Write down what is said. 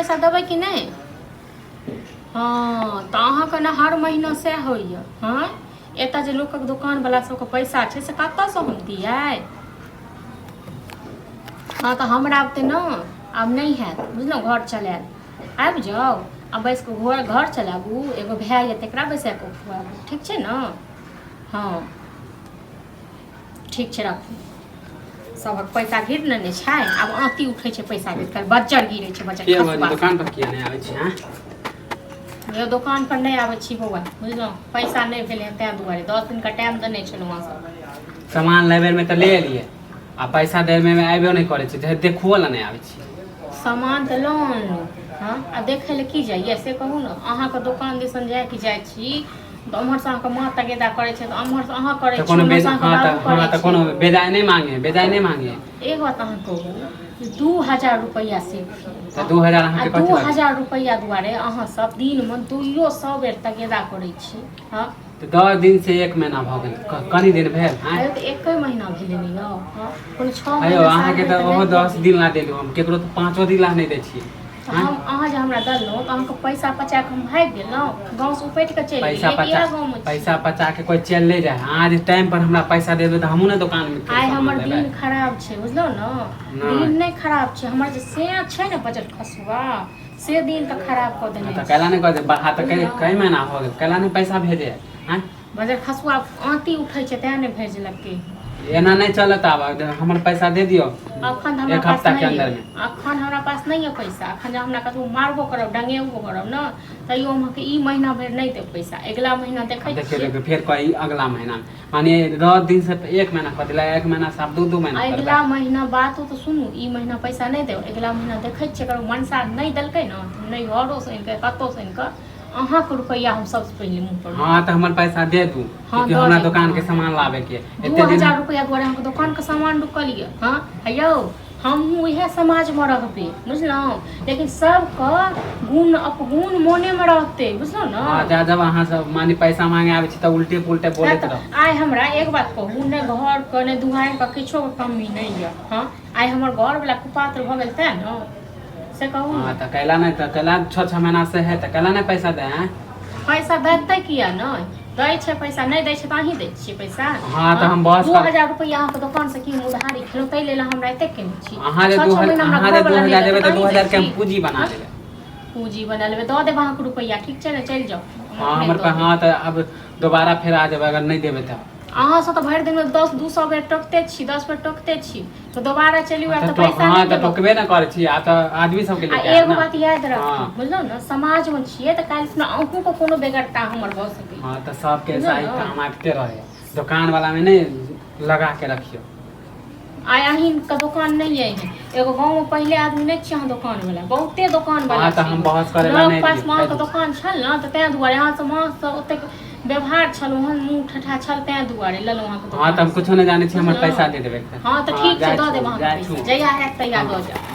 पैसा देबै कि नहि? हँ तऽ अहाँके ने हर महीना सएह होइए। हँ, एतऽ जे लोकक दोकानवला सबके पैसा छै से कतऽसँ हम दियै? हँ तऽ हमरा ओते ने आब नहि हैत, बुझलहुँ? घर चलायल आबि जाउ आ बैस कऽ घर घर चलाबू। एगो भाय यऽ, तकरा बैसा कऽ खुआबू। ठीक छै ने? हँ, ठीक छै, राखू। सबक पैसा गिर ने छै, आब आँती उठै छै पैसा गिर कर, बज्जर गिरै छै, बज्जर। के भौजी, दोकान पर किया नहि आबै छी अहाँ? यौ, दोकान पर नहि आबै छी बौआ, बुझलहुँ? पैसा नहि भेलै हँ, ताहि दुआरे 10 दिनका टाइम देने छलहुँ अहाँ सब। सामान लै बेरमे तऽ ले एलियै आ पैसा दै बेरमे आबियो नहि करै छै, जे देखुओ लए नहि आबै छी। सामान तऽ लऽ अनलहुँ। हँ, आ देखै लए की जाइए से कहू ने? अहाँके दोकान दिसन जाय कि जाइ छी तऽ ओम्हरसँ अहाँके माँ तगेदा करै छै, तऽ ओम्हरसँ अहाँ करै तऽ छी, कोनो ओम्हरसँ अहाँके हँ तऽ बाबू हँ करै तऽ छै। कोनो बेजाय नहि मांगे, बेजाय नहि मांगे। एक बात अहाँ कहू जे 2000 रुपैआ से तऽ 2000 आ अहाँके दू कथी लागत? हजार रुपैआ दुआरे अहाँ सब दिनमे दुइयो सए बेर तगेदा करै छी। हँ। तऽ 10 दिन से एक महीना भऽ गेल, कनि दिन भेल आँय? अरे, तऽ एके महीना भेलै ने यौ। हँ, कोनो 6 अयो महीना साल अहाँके भरि तऽ तऽ ओहो नहि दस भेल। दिन ला देलहुँ, हम केकरो तऽ पाँचो दिन ला नहि दै छियै। तऽ हम अहाँ जे हमरा देलहुँ तऽ अहाँके पैसा पचा कऽ हम भागि गेलहुँ? गाँवसँ उपटि कऽ चलि पैसा गेलियै कि पचा इएह गाँवमे छी? पैसा पचा के कोइ चलि नहि जाइ। अहाँ जे टाइम पर हमरा पैसा देबै तऽ हमहूँ ने दोकानमे आइ सामान हमर लेबै। दिन खराब छै, बुझलहुँ ने? नहि। दिन नहि खराब छै, हमर जे से छै ने बजट खसुआ, से दिन तऽ खराब कऽ देने। तऽ कैला नहि कहै बढ़ा तऽ कै बुझलहुँ? कै महीना भऽ गेल, कैला नहि पैसा भेजे आँय? बजट खसुआ आँती उठै छै, तें नहि भेजलकै। एना नहि चलत आब, हमर पैसा दे दियौ। अखन तऽ हमरा एक पास हफ्ता के नहि अंदर यऽ। में। अखन हमरा पास नहि यऽ पैसा। अखन जे हमरा कतबो मारबो करब, डंगेबो करब ने, तैयो हम अहाँके ई महीना भरि नहि देब पैसा। अगिला महीना देखै देखियौ। छियै। देखियौ, फेर कही अगला महीना, माने 10 दिन से एक महीना कऽ देला, एक महीना से आब दू दू महीना अगिला करबै। महीना बातो तऽ सुनू। ई महीना पैसा नहि देब, अगिला महीना देखै छियै। अगर मनसा नहि देलकै ने तऽ नहि घरोसँ आनि कऽ, कतहुसँ आनि कऽ अहाँके रुपैआ हम सबसँ पहिले मुँह पर। हँ, तऽ हमर पैसा दे दू। हँ, क्योंकि दऽ हमरा देब। दोकान के हँ। सामान लाबे के दू एते दिन हजार रुपैआ दुआरे अहाँके दोकानके सामान रुकल यऽ? हँ यौ, हमहूँ इएह समाजमे रहबै, बुझलहुँ? लेकिन सबके गुण अपगुण मोनेमे रहतै, बुझलहुँ ने? हँ, जा जब अहाँ सब माने पैसा मांगे आबै छी तऽ उल्टे पुल्टे बोलैत तऽ रहू। आइ हमरा एक बात कहू ने, घरके नहि, दुआरिके किछोके कमी नहि यऽ। हँ, आइ हमर घरवला कुपात्र भऽ गेल तेँ ने, से कहू हँ ने। तऽ कैला नहि, तऽ कैला 6 6 महीना से है तऽ कैला नहि पैसा दे हैं? पैसा देतै किया नहि दै छै पैसा? नहि दै छै तऽ अहीं दै छियै पैसा। हँ, तऽ हम बहस दू कर हजार रुपैआ अहाँके दोकानसँ की हम उधारी खेलहुँ, ताहि लेल हमरा एतेक केने छी? अहाँ जे छओ दू छओ महीना हमरा अहाँ जे दू घरवला नहि हजार देतै देबै तऽ तऽ दू अहीं दै हजार के हम छी? पूंजी बना हँ? लेबै। पूंजी बना लेबै? दऽ देब अहाँके रुपैआ, ठीक छै ने? चलि जाउ, हम हँ, अपने हमर दऽ देब। हँ, तऽ अब दोबारा फेर आ जेबै अगर नहि देबै तऽ। अहाँ सब तऽ भरि दिनमे दस 200 बेर टोकते छी, 10 बेर टोकते छी, तऽ दोबारा चलि आयब तऽ तऽ पैसा हँ नहि तऽ देब। टोकबे ने करै छी, आ तऽ आदमी सबके आ लेके आयब एगो ने। बात याद हँ। राखब, बुझलहुँ ने? समाजमे छियै तऽ काल्हि खुना अहूँके कोनो बेगरता हमर भऽ सकैए। हँ, तऽ सबके बुझलहुँ ऐसा ही ने? काम आबिते रहे, दोकान वाला मे नहि लगा के रखियौ। आइ अहीँके दोकान नहि अइ, एगो गाँवमे पहिले आदमी नहि छियै अहाँ दोकान वाला, बहुते दोकान वाला हँ, तऽ हम बहस करै ला लग नहि पासमे दियौ। अहाँके दोकान छल ने, तऽ ताहि दुआरे अहाँसँ माँसँ ओतेक व्यवहार छल, ओहन मुँह ठठा छल, ताहि दुआरे लेलहुँ अहाँके हँ, तऽ हम दोकानसँ। कुछो नहि जानै छी, हमर बुझलहुँ? पैसा दे देबै। हँ, तऽ ठीक छै, जाइ दऽ छू, देब अहाँके जाइ छू। पैसा, जहिया हैत तहिया हँ। दऽ जायब।